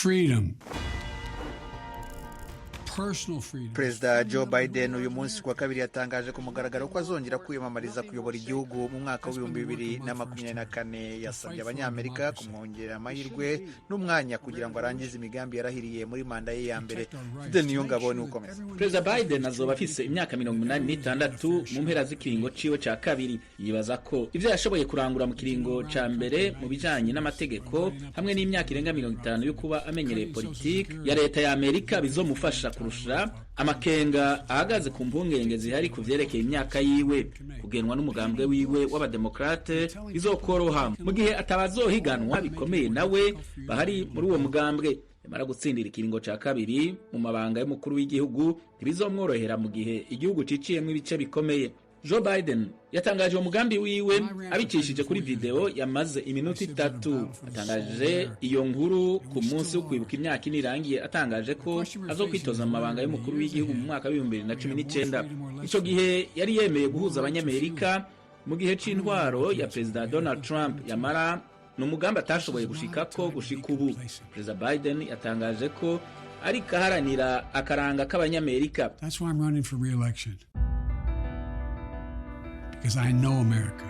Freedom. Personal freedom. Perezida Joe Biden uyu munsi ku wa kabiri yatangaje ku mugaragaro ko azongera kwiyamamariza kuyobora igihugu mu mwaka wa 2024. Yasabye Abanyamerika kumwongerera amahirwe n'umwanya kugira ngo arangize imigambi yarahiriye muri manda ye ya mbere. Fidel Niyongabo ni ukomeza. Perezida Biden azoba afise imyaka 86 mu mpera z'ikiringo ciwe ca kabiri. Yibaza ko ivyo yashoboye kurangura mu kiringo ca mbere mu bijanye n'amategeko hamwe n'imyaka irenga 50 yo kuba amenyereye politiki ya leta ya Amerika bizomufasha kurusha amakenga ahagaze ku mpungenge zihari ku vyerekeye imyaka yiwe. Kugenwa n'umugambwe wiwe w'Abademokrate bizokoroha mu gihe atabazohiganwa bikomeye nawe bahari muri uwo mugambwe. Yamara gutsindira ikiringo ca kabiri mu mabanga y'umukuru w'igihugu ntibizomworohera mu gihe igihugu ciciyemwo ibice bikomeye. Joe Biden yatangaje uwo mugambi wiwe abicishije kuri video yamaze iminota 3. Atangaje iyo nkuru ku munsi wo kwibuka imyaka 4 irangiye atangaje ko azokwitoza mu mabanga y'umukuru w'igihugu mu mwaka wa 2019. Ico gihe yari yemeye guhuza Abanyamerika mu gihe c'intwaro ya Perezida Donald Trump, yamara ni umugambi atashoboye gushikako gushika ubu. Perezida Biden yatangaje ko ariko aharanira akaranga k'Abanyamerika. That's why I'm running for re-election. Because I know America.